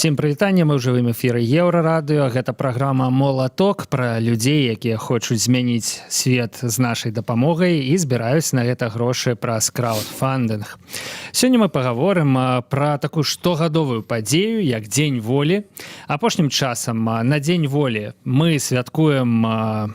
Усім прывітанне, мы ў жывым эфіры Еўрарадыё. Гэта праграма «Малаток» пра людзей, якія хочуць змяніць свет з нашай дапамогай і збіраюць на гэта грошы праз краўдфандынг. Сёння мы пагаворым пра такую штогадовую падзею, як Дзень волі. Апошнім часам на Дзень волі мы святкуем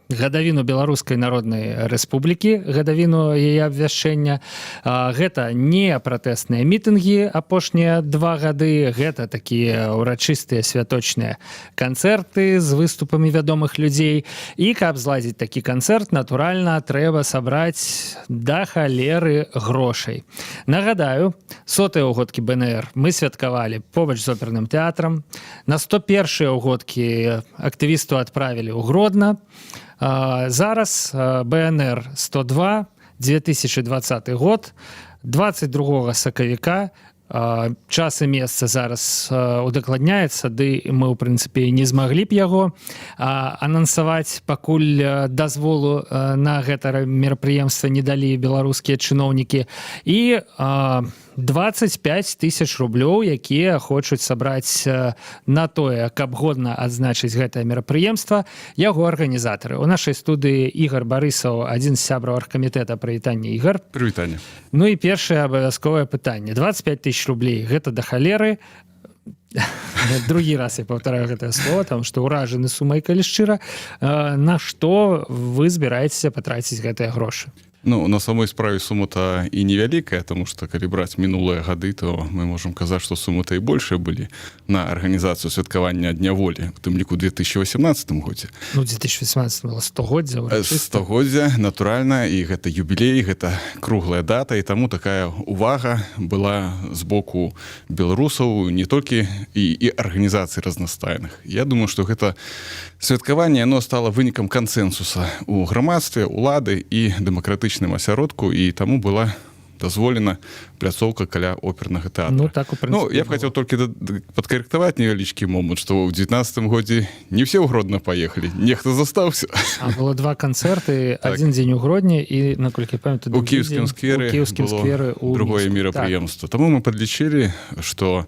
гадавіну Беларускай Народнай Рэспублікі, гадавіну яе абвяшчэння. Гэта не пратэсныя мітынгі апошнія 2 гады, гэта такія ўрачыстыя святочныя канцэрты з выступамі вядомых людзей. І каб зладзіць такі канцэрт, натуральна, трэба сабраць да халеры грошай. Нагадаю, 100-ыя ўгодкі БНР мы святкавалі побач з оперным тэатрам, на 101-ыя ўгодкі актывісту адправілі ў Гродна. Зараз БНР 102, 2020 год, 22 сакавіка. Час і месца зараз удакладняецца, ды мы ў прынцыпе не змаглі б яго анансаваць, пакуль дазволу на гэта мерапрыемства не далі беларускія чыноўнікі. І 25 тысяч рублёў, якія хочуць сабраць на тое, каб годна адзначыць гэтае мерапрыемства, яго арганізатары. У нашай студыі Ігар Барысаў, адзін з сябраў аргкамітэта. Прывітанне, Ігар. Прывітанне. Ну і першае абавязковае пытанне: 25 тысяч рублей — гэта да халеры. Другі раз я паўтараю гэтае слово, там што ўражаны сумай, калі шчыра. На што вы збіраецеся патраціць гэтыя грошы? Ну, на самой справе сума-то і невялікая, тому что калі браць мінулыя гады, то мы можам казаць, што сумы-то і большыя былі на арганізацыю святкавання Дня волі, у тым ліку 2018 годзе. Ну, 2018 было стагоддзя. Стагоддзя, натуральна, і гэта юбілей, гэта круглая дата, і таму такая увага была з боку беларусаў не толькі і арганізацый разнастайных. Я думаю, что гэта святкаванне, оно стало вынікам кансенсуса у грамадстве, улады і дэмакратычным асяродку, і таму была дазволена пляцоўка каля опернага тэатра. Ну так, у Ну, я б прынцыпе, хотел только падкарэктаваць невялічкі момант, что ў 19 годзе не все ў Гродно поехали, нехта застаўся. А было два канцэрты. Так. Один дзень у Гродні і, наколькі памятаю, у другі кіеўскім дзень скверы у кіеўскім было скверы у другое Мінску. мерапрыемства. Таму мы падлічылі, что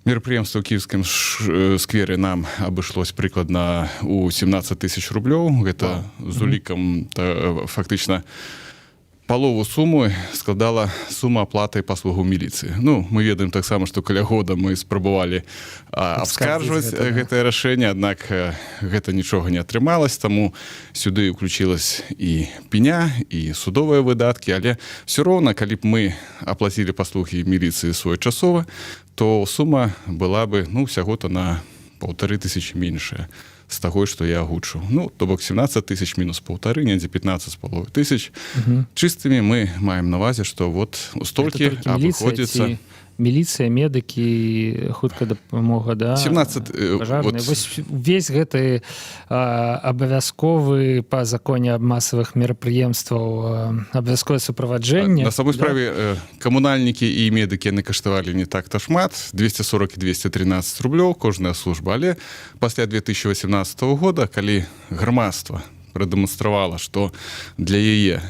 мерапрыемства ў кіеўскім скверы нам абышлось прыкладна у 17 тысяч рублёў. Гэта з улікам та, фактычна палову сумы складала сума аплаты паслугу міліцыі. Ну, мы ведаем таксама, што каля года мы спрабавалі абскарджваць Абскардзіць гэта, да. гэтае рашэнне, аднак гэта нічога не атрымалось, таму сюды ўключилась і пеня, і судовыя выдаткі, але все роўна, калі б мы аплацілі паслугі міліцыі своечасова, то сума была бы, ну, усяго-то на 1500 меншая з таго, што я агучыў. Ну, то бок 17 тысяч мінус паўтары, недзе 15 з паловай тысяч чыстымі. Мы маем на увазе, што вот столькі Гэта толькі міліцыя абыходзіцца. ці міліцыя, медыкі, хуткая дапамога, да? 17, пажарныя? вот. Вось увесь гэты абавязковы па законе аб масавых мерапрыемстваў абавязковае суправаджэнне. На самой да? справе камунальнікі і медыкі, яны каштавалі не так-то шмат, 240 і 213 рублёў кожная служба, але пасля 2018 года, калі грамадства прадэманстравала, што для яе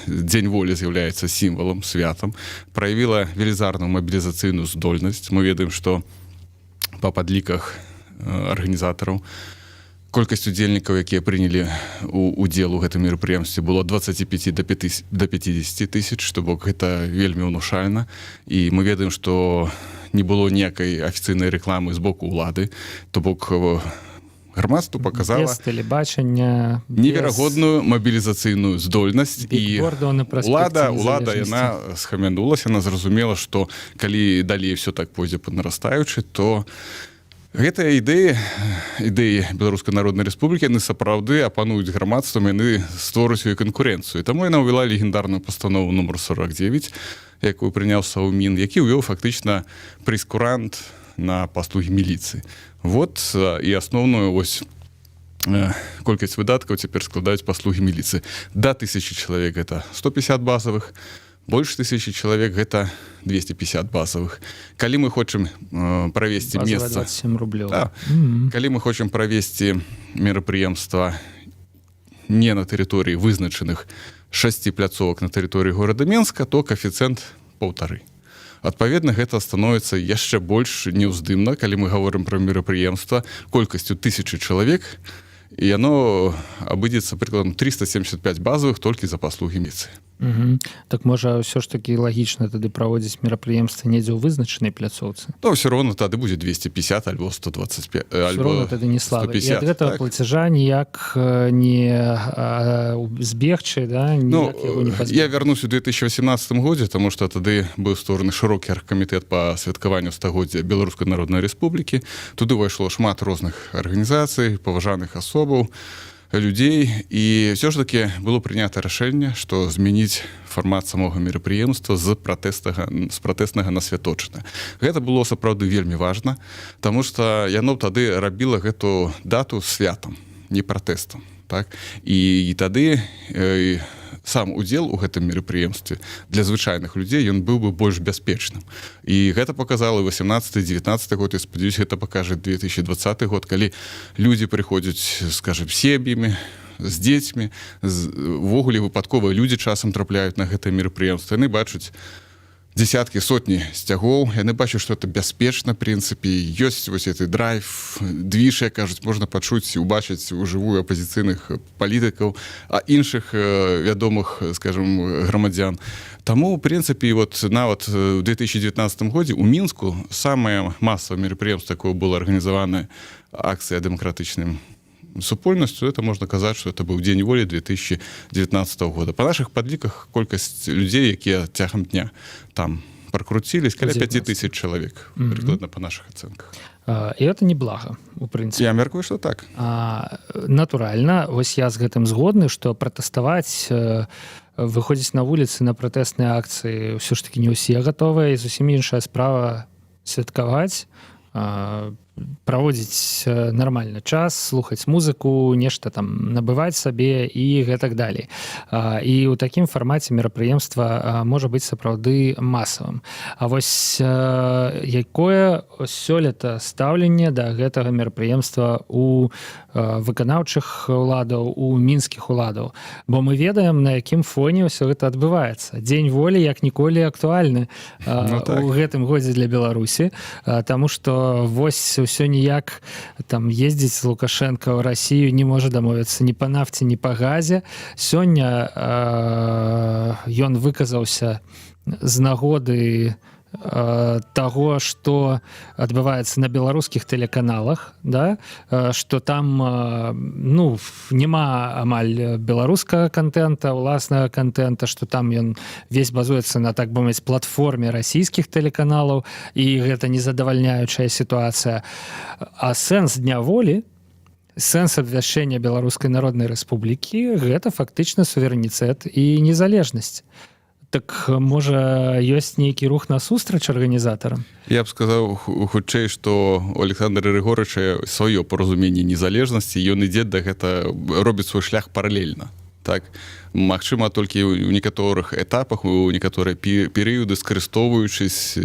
Дзень волі з'яўляецца сімвалам, святам, праявіла велізарную мабілізацыйную здольнасць. Мы ведаем, што па падліках арганізатараў колькасць удзельнікаў, якія прынялі удзел у гэтым мерапрыемстве, было 25 до 5 до 50 тысяч, то бок гэта вельмі ўнушальна. І мы ведаем, што не было ніякай афіцыйнай рэкламы з боку ўлады, то бок грамадству показала Без тэлебачання, неверагодную мабілізацыйную здольнасць, і бігбордаў на праспекце улада Незалежнасці. яна схамянулася, она зразумела, што калі далей все так пойдзе па нарастаючы, то гэтыя ідэі Беларускай Народнай Рэспублікі, яны сапраўды апануюць грамадствам, яны створаць сваю канкурэнцыю. Таму яна ўвяла легендарную пастанову нумар 49, якую прыняў Саўмін, які ўвёў фактычна прэйскурант на паслугі міліцыі. Вот і асноўную вось колькасць выдаткаў цяпер складаюць паслугі міліцыі. Да 1000 чалавек это 150 базовых, больш 1000 чалавек гэта 250 базовых. Калі мы хочам правесці Базовая месца 27 рублёў. Да. Калі мы хочам правесці мерапрыемства не на тэрыторыі вызначаных шасці пляцовак на тэрыторыі горада Менска, то каэфіцыент 1,5. Адпаведна, гэта становіцца яшчэ больш неўздымна, калі мы гаворым пра мерапрыемства колькасцю тысячы чалавек, і яно абыдзецца прыкладам 375 базовых толькі за паслугі міліцыі. Так можа, ўсё ж таки лагічна тады праводзіць мерапрыемства недзе ў вызначанай пляцоўцы? То все роўна тады будзе 250 альбо 125. Альбо тады не слава 150, ад гэтага так. Плацяжа ніяк не збегчы, да? Ну, не. Я вярнусь у 2018 годзе, тому что тады быў створаны шырокі аргкамітэт па святкаванню стагоддзя Беларускай Народнай Рэспублікі. Туды ўвайшло шмат розных арганізацый, паважаных асобаў, людзей, і все ж таки было прынята рашэнне, што змяніць фармат самога мерапрыемства з пратэснага на святочна. Гэта было сапраўды вельмі важна, тому что яно б тады рабіла гэту дату святам, не пратэстам, так? І тады сам удзел у гэтым мерапрыемстве для звычайных людзей, ён быў бы больш бяспечным. І гэта показала 18, 19 год, і, спадзяюсь, гэта пакажа 2020 год, калі людзі прыходзяць, скажем, сем'ямі, з дзецьмі, увогуле выпадковыя людзі часам трапляюць на гэтае мерапрыемства, яны бачаць десяткі, сотні сцягоў, яны бачаць, что это бяспечна, прынцыпе, ёсць вось гэты драйв, движ, як кажуць, можна пачуць, убачыць ужывую апозіцыйных палітыкаў, а іншых вядомых, скажем, грамадзян. Таму, у прынцыпе, вот нават у 2019 годзе у Мінску самае масавае мерапрыемства, такое было арганізаванае акцыя дэмакратычным супольнасцю, это, можна казаць, что это быў Дзень волі 2019 года. По наших падліках, колькасць людзей, якія цягам дня там прокруцілись, каля 5000 чалавек прыкладна, по наших ацэнках. І это неблага, у прынцыпе. Я мяркую, что так. Натуральна, вось я з гэтым згодны, што пратэставаць, выходзіць на вуліцы на пратэсныя акцыі ўсё ж таки не ўсе гатовыя, і зусім іншая справа святкаваць, праводзіць нармальны час, слухаць музыку, нешта там набываць сабе і гэтак далей. І ў такім фармаце мерапрыемства можа быць сапраўды масавым. А вось якое сёлета стаўленне да гэтага мерапрыемства у выканаўчых уладаў, у мінскіх уладаў? Бо мы ведаем, на якім фоне ўсё гэта адбываецца. Дзень волі як ніколі актуальны, Ну, так. у гэтым годзе для Беларусі, таму что вось ўсё ніяк там ездзіць Лукашенко ў Россию не можа дамовіцца ні па нафце, ні па газе. Сёння ён выказаўся з нагоды таго, что адбываецца на беларускіх тэлеканалах, да, что там ну, няма амаль беларускага контента, уласнага контента, что там ён весь базуецца на, так бы мовіць, платформе расійскіх тэлеканалаў, і гэта незадавальняючая сітуацыя. А сэнс Дня волі, сэнс абвяшчэння Беларускай Народнай Рэспублікі — гэта фактычна суверэнітэт і незалежнасць. Так можа, ёсць нейкі рух насустрач арганізатарам? Я б сказаў хутчэй, што у Александра Рыгорыча сваё паразуменне незалежнасці, ён ідзе да гэта, робіць свой шлях паралельна. Так, магчыма, толькі ў некаторых этапах, у некаторыя перыяды скарыстоўваючись,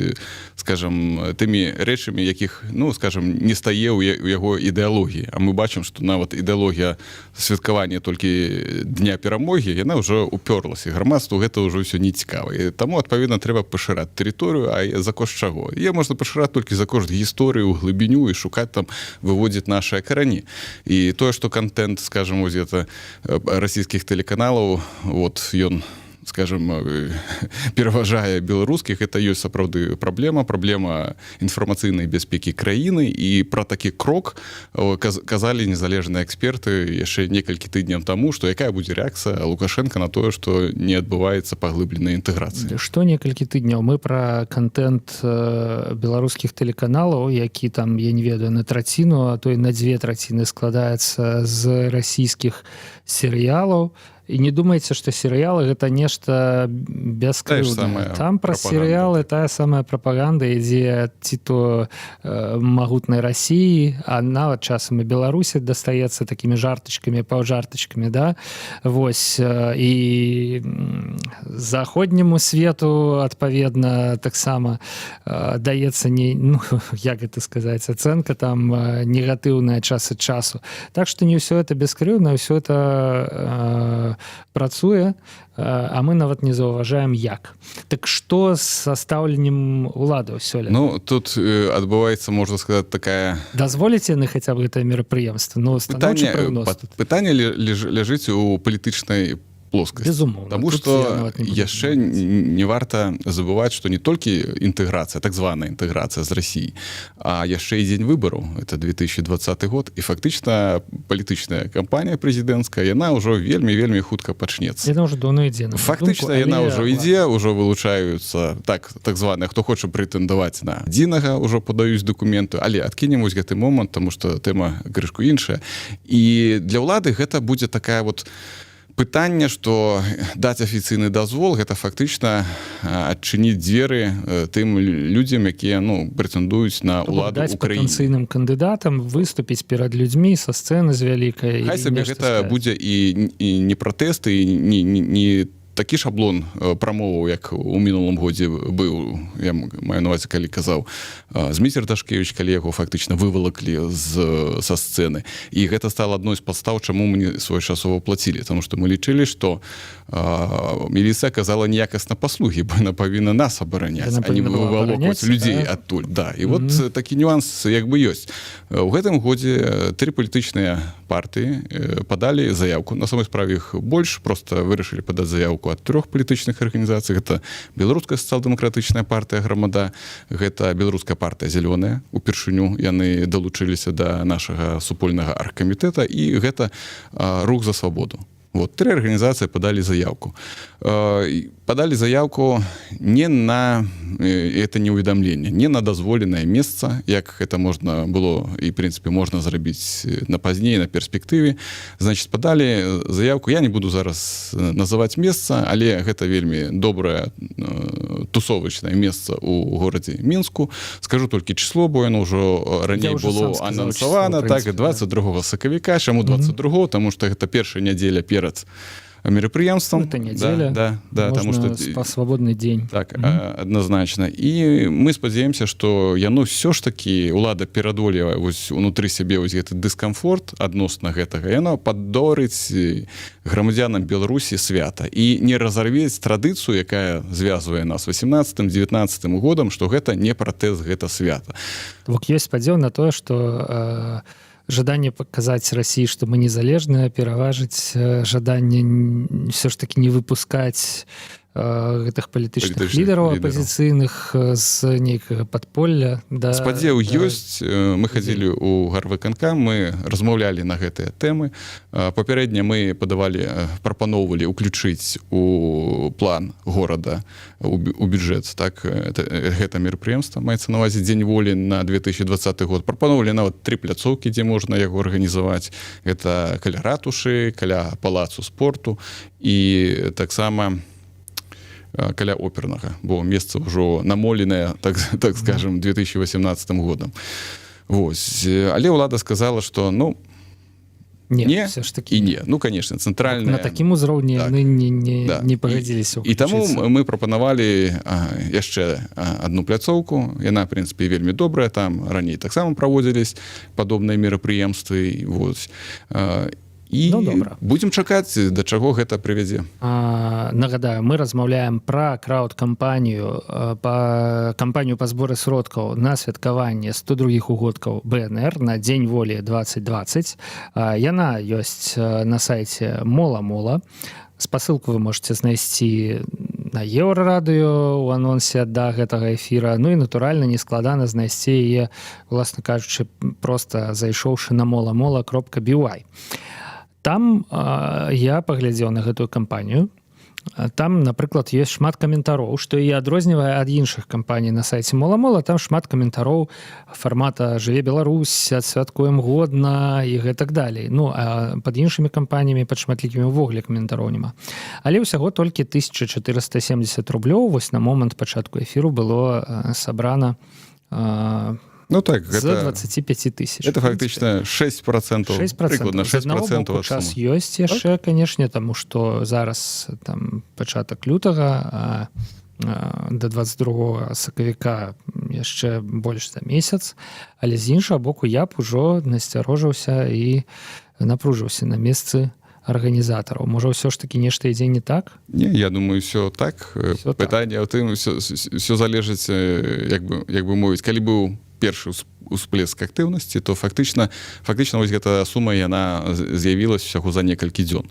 скажем, тымі рэчамі, якіх, ну, скажем, не стае ў яго ідэалогіі. А мы бачым, што нават ідэалогія святкавання толькі Дня перамогі, яна ўжо уперлася, грамадству гэта ўжо ўсё не цікава, і таму, адпаведна, трэба пашыраць тэрыторыю. А за кошт чаго? Е можна пашыраць толькі за кошт гісторыі ў глыбіню і шукаць там, выводзіць нашыя карані. І тое, што контент, скажем, вось это расійскіх тэлеканалаў, вот ён, скажем, пераважае беларускіх, это ёсць сапраўды праблема інфармацыйнай бяспекі краіны. І пра такі крок казалі незалежныя эксперты яшчэ некалькі тыдняў таму, што якая будзе рэакцыя Лукашенко на тое, што не адбываецца паглыбленая інтэграцыя. Што некалькі тыдняў? Мы пра контент беларускіх тэлеканалаў, які там, я не ведаю, на траціну, а то і на дзве траціны складаецца з расійскіх серыялаў. І не думайце, што серыялы — гэта нешта бяскрыўднае. Там пра серыялы тая самая прапаганда ідзе, ці то магутнай Расіі, а нават часам і Беларусі дастаецца такімі жартачкамі, паўжартачкамі, да. Вось і заходняму свету, адпаведна, таксама даецца не, ну, як это сказаць, ацэнка там негатыўная час ад часу. Так што не ўсё это бяскрыўна, ўсё это працуе, а мы нават не заўважаем як. Так што са стаўленнем уладаў сёлета? Ну, тут адбываецца, можна сказать, такая Дазволіце яны хаця б гэтае мерапрыемства? Ну, станоўчы пытанне, прагноз тут. Пытанне ляжыць у палітычнай плоскасці. Безумоўна. Таму Тут что я нават не буду яшчэ думаць. не варта забываць, что не толькі інтэграцыя, так званая інтэграцыя з Россией, а яшчэ і дзень выбару, это 2020 год, і фактычна палітычная кампанія прэзідэнцкая, яна ўжо вельмі, вельмі хутка пачнецца. Яна ўжо даўно ідзе, на мою Фактычна думку, яна але ўжо ладно. ідзе, ўжо вылучаюцца так званых, хто хоча прэтэндаваць на адзінага, ўжо падаюць дакументы. Але адкінем вось гэты момант, тому что тэма крышку іншая. І для ўлады гэта будзе такая вот пытанне, что даць афіцыйны дазвол — гэта фактычна адчыніць дзверы тым людзям, якія, ну, прэтэндуюць на То бок ўладу даць ў краіне. патэнцыйным кандыдатам выступіць перад людзьмі са сцэны з вялікай Хай і сабе нешта гэта сказаць. будзе і не пратэсты, і не такі шаблон прамоваў, як у мінулым годзе быў. Я маю на увазе, калі казаў Зміцер Дашкевич, калі яго фактычна вывалаклі са сцэны, і гэта стала адной з падстаў, чаму мы своечасова плацілі, тому что мы лічылі, что міліцыя аказала неякасна паслугі, бо яна павінна нас абараняць, Яна а не павінна была вывалокваць абараняць, людзей так. адтуль. Да, і вот такі нюанс як бы ёсць. У гэтым годзе тры палітычныя партыі падалі заявку. На самой справе іх больш, просто вырашылі падаць заявку ад трох палітычных арганізацый. Гэта Беларуская сацыял-дэмакратычная партыя «Грамада», гэта Беларуская партыя «Зялёная», упершыню яны далучыліся да нашага супольнага аргкамітэта, і гэта «Рух за свабоду». Вот тры арганізацыі падалі заявку. Падалі заявку не на это не уведомление, не на дазволенае месца, як это можна было і, прынцыпе, можна зрабіць на пазней, на перспектыве. Значит, падалі заявку, я не буду зараз называць месца, але гэта вельмі добрае тусовачнае месца у горадзе Мінску. Скажу толькі число, бо яно ўжо раней Я ўжо было сам сказаў анансавана число, в так, прынцыпе, да. 22 сакавіка. Чаму 22? Тому что гэта першая нядзеля перад мерапрыемствам. Ну, это нядзеля. Да, потому Можна что свабодны дзень. Так, адназначна. І мы спадзяемся, что яно все ж таки, улада перадолее вось унутры сябе вось гэты дыскамфорт адносна гэтага, яно падорыць грамадзянам Беларусі свята і не разарвець традыцыю, якая звязвае нас 18, 19 годам, что гэта не пратэст, гэта свята. Бок ёсць спадзеў на тое, что жаданне паказаць Расіі, што мы незалежныя, пераважыць жаданне все ж таки не выпускаць гэтых палітычных Палітычных лідараў лідараў. апазіцыйных з нейкага падполля да Спадзеў да ёсць. Мы хадзілі ў гарвыканкам, мы размаўлялі на гэтыя тэмы. Папярэдне мы падавалі, прапаноўвалі ўключыць у план горада, у бюджэт, так, гэта мерапрыемства, маецца на увазе Дзень волі на 2020 год. Прапаноўвалі нават тры пляцоўкі, дзе можна яго арганізаваць: гэта каля ратушы, каля палацу спорту і таксама каля опернага, бо месца ўжо намоленае, так скажем, 2018 годам. Вось. Але ўлада сказала, что, ну, не, не все ж таки і не, ну, конечно, цэнтральная на такім узроўні Так. яны не, Да. не пагадзіліся І таму ўключыцца. мы прапанавалі яшчэ одну пляцоўку. Яна, в прынцыпе, вельмі добрая, там раней таксама праводзілись падобныя мерапрыемствы. Вот. І Ну, добра. будзем чакаць, да чаго гэта прывядзе. Нагадаю, мы размаўляем пра крауд-кампанію, па кампанію па зборы сродкаў на святкаванне 102 угодкаў БНР, на Дзень волі 2020. Яна ёсць на сайце Мола-Мола. Спасылку вы можете знайсці на Еўрарадыё у анонсе да гэтага эфіра. Ну і, натуральна, нескладана знайсці яе, уласна кажучы, просто зайшоўшы на molamola.by. Там я паглядзеў на гэтую кампанію. Там, напрыклад, ёсць шмат каментароў, што і адрознівае ад іншых кампаній на сайце Мола-Мола. Там шмат каментароў фармата «Жыве Беларусь», «Адсвяткуем годна» і гэтак далей. Ну а пад іншымі кампаніямі, пад шматлікімі, увогуле каментароў няма. Але ўсяго толькі 1470 рублёў вось на момант пачатку эфіру было сабрана Ну так, з гэта, 25 тысяч. это фактычна 6%, 6%. прыкладна З аднаго 6% боку, ад час сумы. ёсць яшчэ, канешне, таму што зараз там пачатак лютага, а до 22 сакавіка яшчэ больш за месяц. Але з іншага боку, я б ужо насцярожыўся і напружыўся на месцы Арганізатараў, можа, ўсё ж таки нешта ідзе не так? Не, я думаю, все так. Всё так. Пытанне ў тым, все залежыць, як бы мовіць, калі быў першы усплеск актыўнасці, то фактычна вось гэта сума, яна з'явілась усяго за некалькі дзён.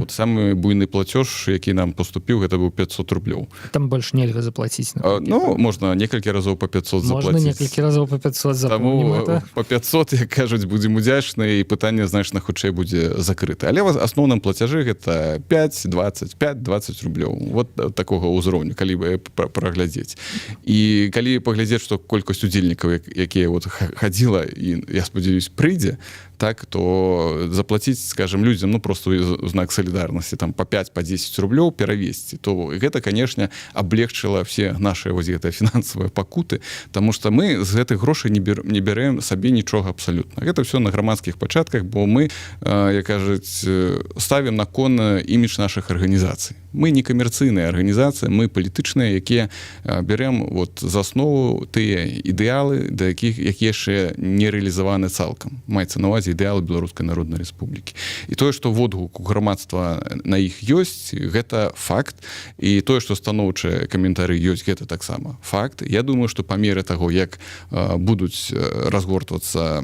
Вот самы буйны плацёж, які нам поступіў, гэта быў 500 рублёў. Там больш нельга заплаціць? А, ну, можна некалькі разоў по 500 Можна заплаціць. некалькі разоў по 500. Таму Запомнім это. по 500, як кажуць, будзем удзячны, і пытанне значна хутчэй будзе закрыта. Але асноўным плацяжы гэта 5, 25, 20 рублёў, вот такога ўзроўню, калі бы праглядзець. І калі паглядзець, што колькасць удзельнікаў, якія вот хадзіла і, я спадзяюсь, прыйдзе, так то заплаціць, скажем, людзям, ну, просто у знак салідарнасці там по 5, по 10 рублёў перавесці, то гэта, конечно, аблегчыла все наши вось гэтыя фінансавыя пакуты, тому что мы з гэтых грошай не бярэм сабе нічога абсалютна. Гэта все на грамадскіх пачатках, бо мы, як кажуць, ставім на кон імідж наших арганізацый. Мы не камерцыйная арганізацыя, мы палітычныя, якія бярэм вот за аснову тыя ідэалы, да якіх, якія яшчэ не рэалізаваны цалкам, маецца на увазе ідэалы Беларускай Народнай Рэспублікі. І тое, што водгук у грамадства на іх ёсць, гэта факт, і тое, што станоўчыя каментары ёсць, гэта таксама факт. Я думаю, што па меры таго, як будуць разгортвацца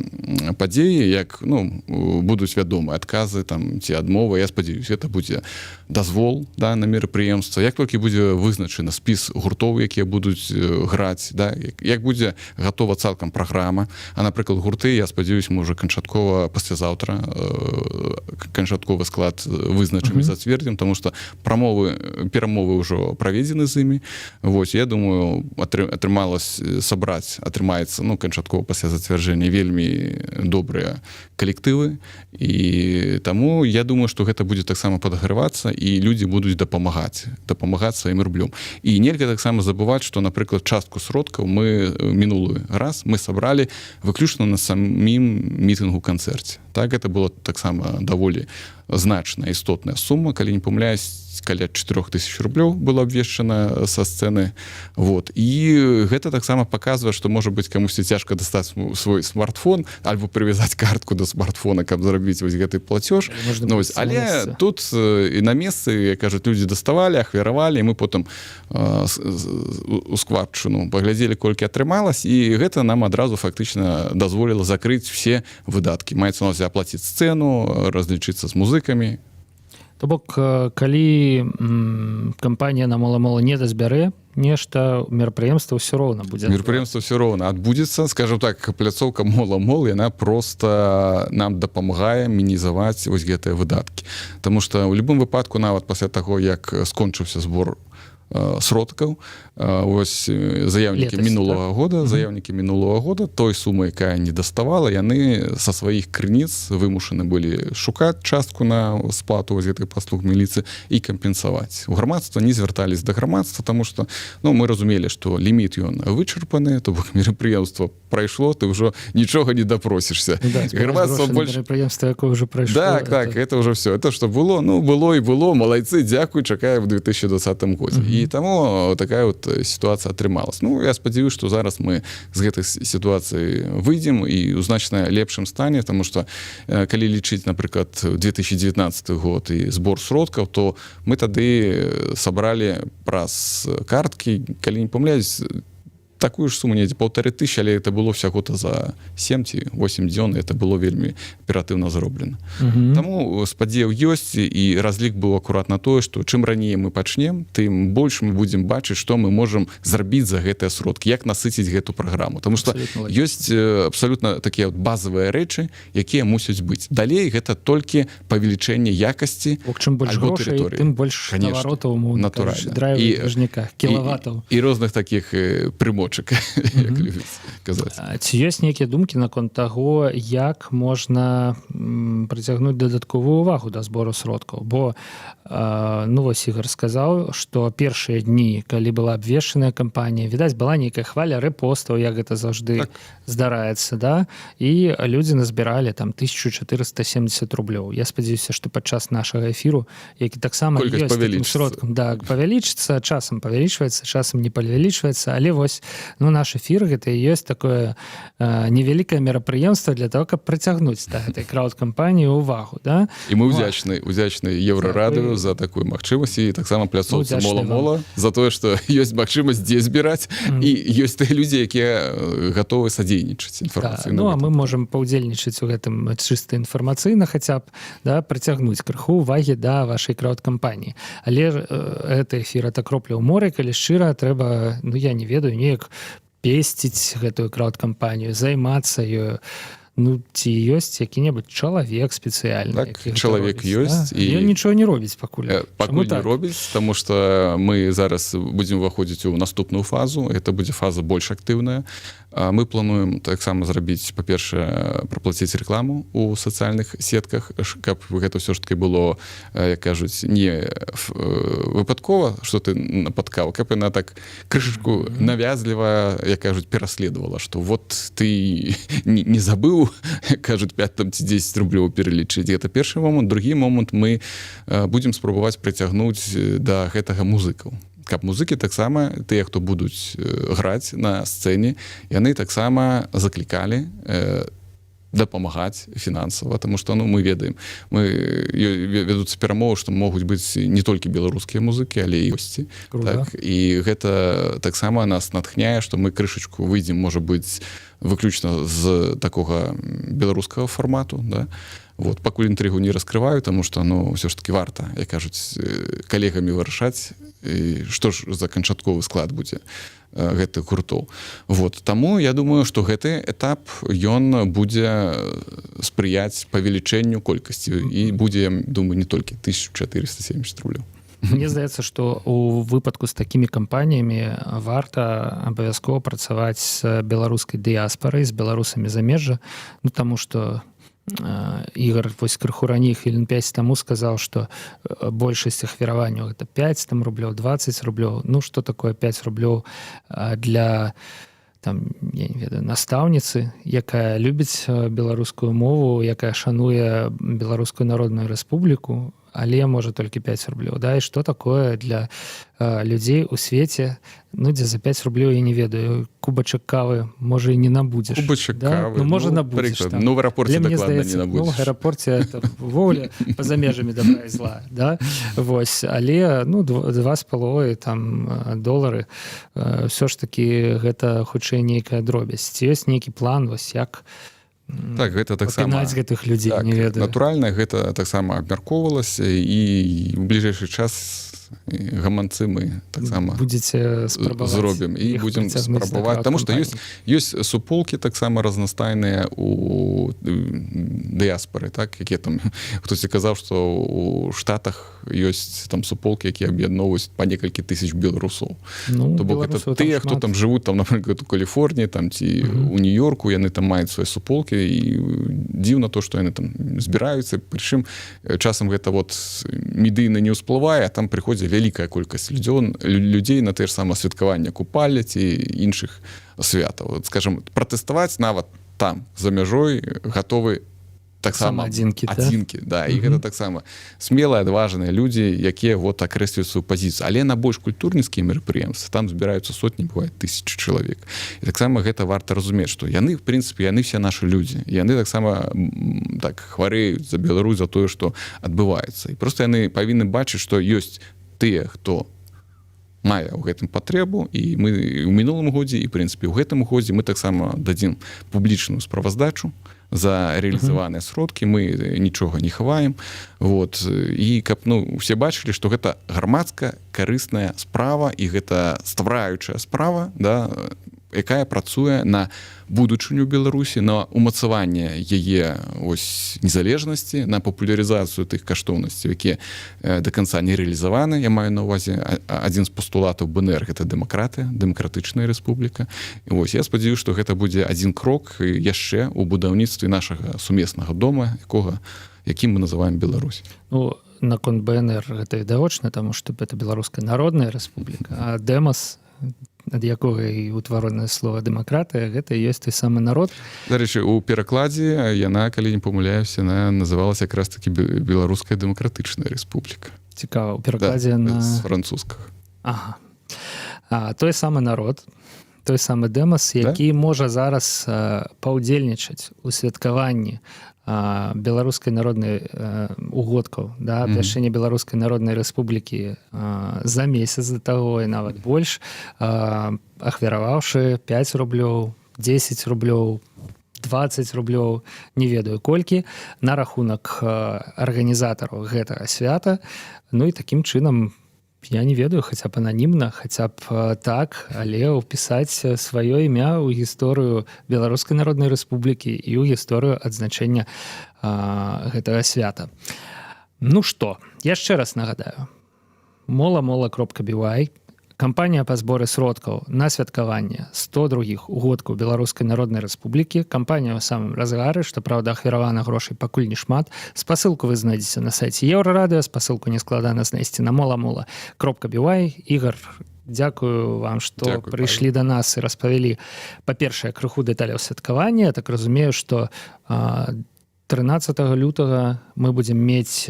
падзеі, як, ну, будуць вядомы адказы там ці адмовы, я спадзяюсь, это будзе дазвол, да, на мерапрыемства, як толькі будзе вызначана спіс гуртоў, якія будуць граць, да, як будзе гатова цалкам праграма. А, напрыклад, гурты, я спадзяюсь, мы уже канчаткова паслязаўтра канчатковы склад вызначым і зацвердзім, тому что перамовы ўжо праведзены з імі. Вось, я думаю, атрымалось сабраць, атрымаецца, ну, канчаткова пасля зацвярджэння вельмі добрыя калектывы, і таму я думаю, что гэта будзе таксама падагрывацца і людзі будуць дапамагаць сваім рублём. І нельга таксама забываць, что, напрыклад, частку сродкаў мы мінулы раз мы сабралі выключна на самім мітынгу канцэрце. Так, это было таксама даволі значная, істотная сума, калі не памыляюсь, каля 4000 рублёў было абвешчана са сцэны. Вот, і гэта таксама показвае, что, можа быть, камусьці цяжка дастаць свой смартфон альбо прывязаць картку до смартфона, каб зрабіць вось гэты платеж. Можна Ну, вось, прыйсці на але месца. Тут і на месцы, як кажуць, людзі даставалі, ахвяравалі, мы потым у складчыну паглядзелі, колькі атрымалась, і гэта нам адразу фактычна дазволіла закрыць все выдаткі, маецца на увазе аплаціць сцэну, разлічыцца з музыкамі. То бок, калі кампанія на Мола-Мола не дазбярэ нешта, мерапрыемства ўсё роўна будзе? Мерапрыемства все роўна адбудзецца. Скажем так, пляцоўка Мола-Мол, яна просто нам дапамагае мінізаваць вось гэтыя выдаткі. Таму что ў любым выпадку, нават пасля таго, як скончыўся збор сродкаў, ось заяўнікі Летась, мінулага так? года, заяўнікі мінулага года, той сумы, якая не даставала, яны са сваіх крыніц вымушаны былі шукаць частку на сплату вось гэтых паслуг міліцыі і кампенсаваць. У грамадства не звяртались, да грамадства, тому что, ну, мы разумелі, что ліміт, ён вычарпаны, то бок мерапрыемства прайшло, ты ўжо нічога не дапросішся. Ну да, збіраць Грамадства грошы на больш мерапрыемства, якое ўжо прайшло. Так, так, это уже все. Это что было, ну, было и было. Малайцы, дзякуй, чакаем в 2020 годзе. І таму такая вот ситуация атрымалась. Ну, я спадзяюсь, что зараз мы з гэтай сітуацыі выйдзем і ў значна лепшым стане, тому что калі лічыць, напрыклад, 2019 год і збор сродкаў, то мы тады сабралі праз карткі, калі не памыляюсь, такую ж суму, недзе 1500, але это было всяго-то за 7 ці 8 дзён, это было вельмі аператыўна зроблена. Таму спадзеў ёсць, і разлік быў акурат на тое, што чым раней мы пачнем, тым больш мы будзем бачыць, што мы можам зрабіць за гэтыя сродкі, як насыціць гэту праграму. Таму что Абсалютна лагічна. ёсць абсалютна такія вот базавыя рэчы, якія мусяць быць. Далей гэта толькі павелічэнне якасці Бок, чым больш альбо грошай, тэрыторыі. тым больш Конечно, наваротаў, умоўна натуральна. кажучы, драйву движняка, кілаватаў. І розных такіх прымочак, як любяць казаць. А ці ёсць нейкія думкі наконт таго, як можна прыцягнуць дадатковую увагу да збору сродкаў? Бо Ну вось Ігор сказаў, што першыя дні, калі была абвешчаная кампанія, відаць, была нейкая хваля рэпостаў, як гэта заўжды Так. здараецца, да, і людзі назбіралі там 1470 рублёў. Я спадзяюся, што падчас нашага эфіру, які таксама Колькасць ёсць такім павялічыцца. сродкам, да, павялічыцца, часам павялічваецца, часам не павялічваецца, але вось, ну, наш эфір — гэта і ёсць такое невялікае мерапрыемства для того, каб прыцягнуць да гэтай крауд-кампаніі увагу, да. І мы ўдзячны Еўрарадыё Дзякуй. за такую магчымасць і таксама пляцоўцы Удзячны мола вам. мола за тое, што ёсць магчымасць дзе збіраць і ёсць тыя людзі, якія гатовы садзейнічаць Да, інфармацыйна. ну а ў мы гэтым. можем паўдзельнічаць у гэтым чыста інфармацыйна, хаця б, да, прыцягнуць крыху увагі да вашай крауд-кампаніі. Але ж гэты эфір — это кропля ў моры, калі шчыра. Трэба, ну, я не ведаю, неяк песціць гэтую крауд-кампанію, займацца ёю. Ну, ці ёсць які-небудзь чалавек спецыяльны, Так, які гэта чалавек робіць, ёсць, да? Ён нічого не робіць пакуль. Пакуль Чаму не так? робіць, таму что мы зараз будзем уваходзіць у наступную фазу. Это будзе фаза больш актыўная. Мы плануем таксама зрабіць, па-першае, праплаціць рэкламу у сацыяльных сетках, каб гэта ўсё ж таки было, як кажуць, не выпадкова, что ты напаткаў, каб яна так крышачку навязліва, як кажуць, пераследавала, что вот ты не забыў, кажуць, 5 там ці 10 рублёў пералічыць. Это першы момант. Другі момант: мы будзем спрабаваць прыцягнуць да гэтага музыкаў, каб музыкі таксама, тыя, хто будуць граць на сцэне, яны таксама заклікалі дапамагаць фінансава, тому что, ну, мы ведаем, мы вядуцца перамовы, што могуць быць не толькі беларускія музыкі, але і госці. Круто. Так, і гэта таксама нас натхняе, што мы крышачку выйдзем, можа быць, выключна з такога беларускага фармату, да. Вот пакуль інтрыгу не раскрываю, тому что, ну, ўсё ж таки варта, як кажуць, калегамі вырашаць, што ж за канчатковы склад будзе гэтых гуртоў. Вот таму я думаю, что гэты этап, ён будзе спрыяць павелічэнню колькасці, і будзе, я думаю, не толькі 1470 рублёў. Мне здаецца, што у выпадку з такімі кампаніямі варта абавязкова працаваць з беларускай дыяспорай, з беларусамі замежжа. Ну, таму что Ігор вось крыху раней, хвілін 5 таму, сказаў, што большасць ахвяраванняў — гэта 5 там рублёў, 20 рублёў. Ну, что такое 5 рублёў для там, я не ведаю, настаўніцы, якая любіць беларускую мову, якая шануе Беларускую Народную Рэспубліку, але можа толькі 5 рублёў, да? І что такое для людзей у свеце, ну, дзе за 5 рублёў, я не ведаю, кубачак кавы можа і не набудзеш, Кубачак да? кавы, Ну, можа, ну, набудзеш прыклад, там. ну, в аэрапорце Але мне дакладна не здаецца, ну, набудзеш. в аэрапорце это увогуле па-за межамі добра і зла, да. Вось, але, ну, 2,5 там долары все ж таки гэта хутчэй нейкая дробязь. Ці ёсць нейкі план вось, як Так, гэта таксама папінаць гэтых людзей, так, не ведаю? Натуральна, гэта таксама абмяркоўвалася, і ў бліжэйшы час гаманцы мы таксама Будзеце спрабаваць зробім і іх будзем прыцягнуць да спрабаваць, таму што ёсць крауд-кампаніі? Ёсць суполкі таксама разнастайныя у дыяспоры, так, якія там, хтосьці казаў, што у Штатах ёсць там суполкі, якія аб'ядноўваюць па некалькі тысяч беларусаў. Ну, То бок это беларусаў там тыя, хто шмат. там жывуць там, напрыклад, у Каліфорніі там ці у Нью-Йорку, яны там маюць свае суполкі, і дзіўна то, што яны там збіраюцца, прычым часам гэта вот медыйна не ўсплывае, а там прыходзіць вялікая колькасць людзей на тое ж сама святкаванне Купалля ці іншых святаў. Вот, скажем, пратэставаць нават там за мяжой гатовы таксама Таксама адзінкі, да? Адзінкі, да, і гэта таксама смелыя, адважныя людзі, якія вот акрэслююць сваю пазіцыю. Але на больш культурніцкія мерапрыемствы там збіраюцца сотні, бывает, тысячи чалавек, і таксама гэта варта разумець, што яны, в прынцыпе, яны все наши людзі, яны таксама так хварэюць за Беларусь, за тое, што адбываецца, і просто яны павінны бачыць, што ёсць тыя, хто мае ў гэтым патрэбу. І мы ў мінулым годзе і, прынцыпе, ў гэтым годзе мы таксама дадзім публічную справаздачу за рэалізаваныя сродкі, мы нічога не хаваем. Вот, і каб, ну, усе бачылі, што гэта грамадска карысная справа і гэта ствараючая справа, да, якая працуе на будучыню Беларусі, на умацаванне яе ось незалежнасці, на папулярызацыю тых каштоўнасцяў, якія до конца не рэалізаваны. Я маю на увазе адзін з пастулатаў БНР — гэта дэмакратыя, дэмакратычная рэспубліка. І вось я спадзяюсь, што гэта будзе адзін крок яшчэ ў будаўніцтве нашага сумеснага дома, якога якім мы называем Беларусь. Ну. наконт БНР гэта відавочна, таму што это Беларуская Народная Рэспубліка, а дэмас, ад якога і ўтваранае слова «дэмакратыя», гэта ёсць той самы народ. Дарэчы, у перакладзе яна, калі не памыляюся, она называлась якраз таки Беларуская Дэмакратычная Рэспубліка. Цікава, у перакладзе, да, на з французскага. Ага. Той самы народ, той самы дэмас, які, да, можа зараз паўдзельнічаць у святкаванні Беларускай народнай угодкаў, да, абвяшчэння Беларускай Народнай Рэспублікі за месяц да таго і нават больш, ахвяраваўшы 5 рублёў, 10 рублёў, 20 рублёў, не ведаю колькі, на рахунак арганізатараў гэтага свята. Ну і такім чынам, я не ведаю, хаця б ананімна, хаця б так, але ўпісаць сваё імя ў гісторыю Беларускай Народнай Рэспублікі і ў гісторыю адзначэння гэтага свята. Ну што, яшчэ раз нагадаю: molamola.by, кампанія па зборы сродкаў на святкаванне 102 угодкаў Беларускай Народнай Рэспублікі. Кампанія ў самым разгары, што праўда, ахвяравана грошай пакуль не шмат. Спасылку вы знойдзеце на сайце Еўрарадыё, спасылку нескладана знайсці на molamola.by. Ігар, дзякую вам, што Дзякуй, прыйшлі да нас і распавялі, па-першае, крыху дэталяў святкавання. Я так разумею, што 13 лютага мы будзем мець,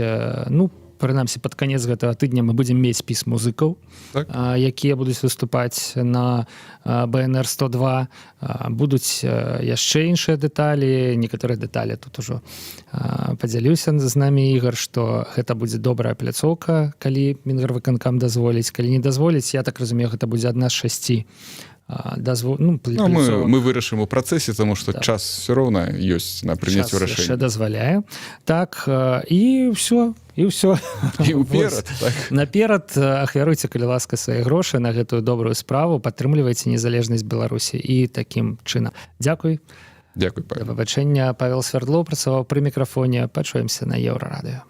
ну, прынамсі пад канец гэтага тыдня мы будзем мець спіс музыкаў, якія будуць выступаць на БНР 102. Будуць яшчэ іншыя дэталі. Некаторыя дэталі тут ужо падзяліўся з намі Ігар, што гэта будзе добрая пляцоўка, калі Мінгарвыканкам дазволіць. Калі не дазволіць, я так разумею, гэта будзе адна з шасці ну, Ну, мы, пляцовак. мы вырашым у працэсе, таму што час все роўна ёсць на прыняцце Час яшчэ рашэння. дазваляе, так, і ўсё, і ўсё. І ўперад, так. Наперад. Ахвяруйце, калі ласка, свае грошы на гэтую добрую справу, падтрымлівайце незалежнасць Беларусі і такім чынам. Дзякуй. Дзякуй, Да Павел. пабачэння. Павел Свярдлоў працаваў пры мікрафоне. Пачуемся на Еўрарадыё.